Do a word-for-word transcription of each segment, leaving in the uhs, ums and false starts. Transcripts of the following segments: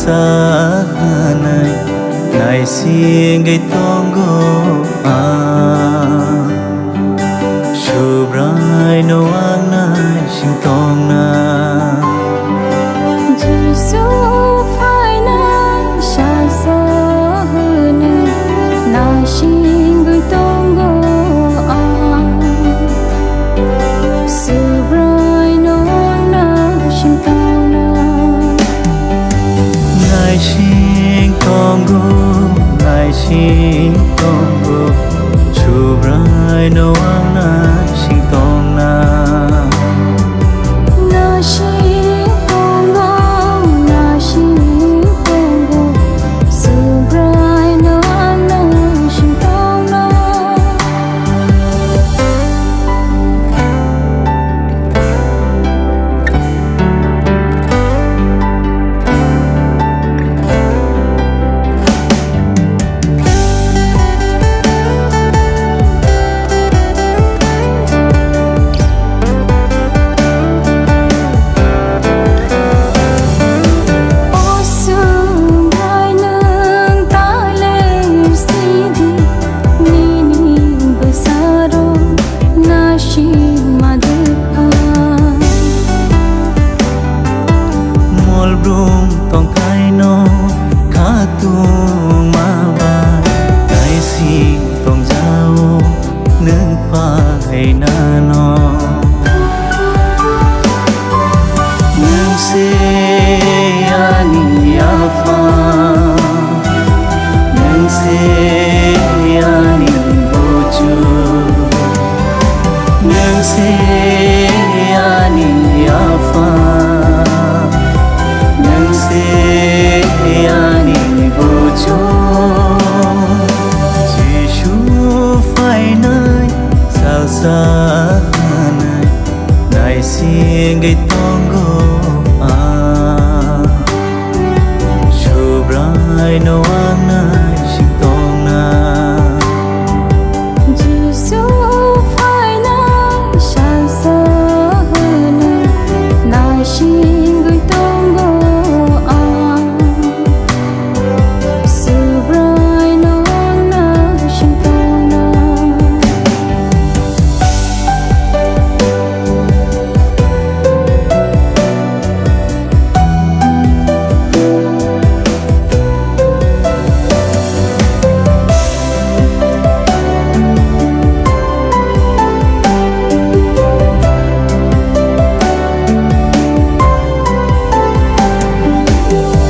Ta hwnwi naisingwi tongo ang, Subraino ang naising tongna. Jisu phainai salsa hwnwi naisingwi tongo ang. Subraino ang naising tongna. Naising tongo, naising tongo, Subraino ang naising tongna. Naising tongo, naising tongo, Subraino ang naising tongna. O Subraino ang ta le sidi, nini bwsarok naisingma dukha. Molbrum tongthaino khatungma bai naising tongjao nwng phainano. Nwng se ani Apha, nwng se ani Buju, nwng se ani Apha, nwng se ani Buju. Jisu phainai salsa hwnwi naisingwi tongo ang. Subraino ang naising tongna. Jisu phainai salsa hwnwi naisingwi tongo ang. Subraino ang naising tongna.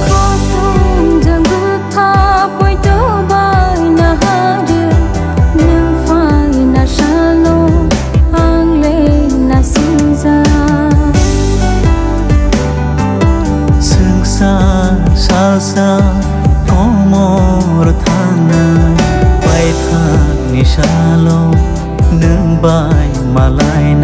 Khotong jang bwkha poito bai nahari, nwng phaina salo ang le nasingjak. Swngsa salsa komor thangnai, paithakni salo nwng bai malai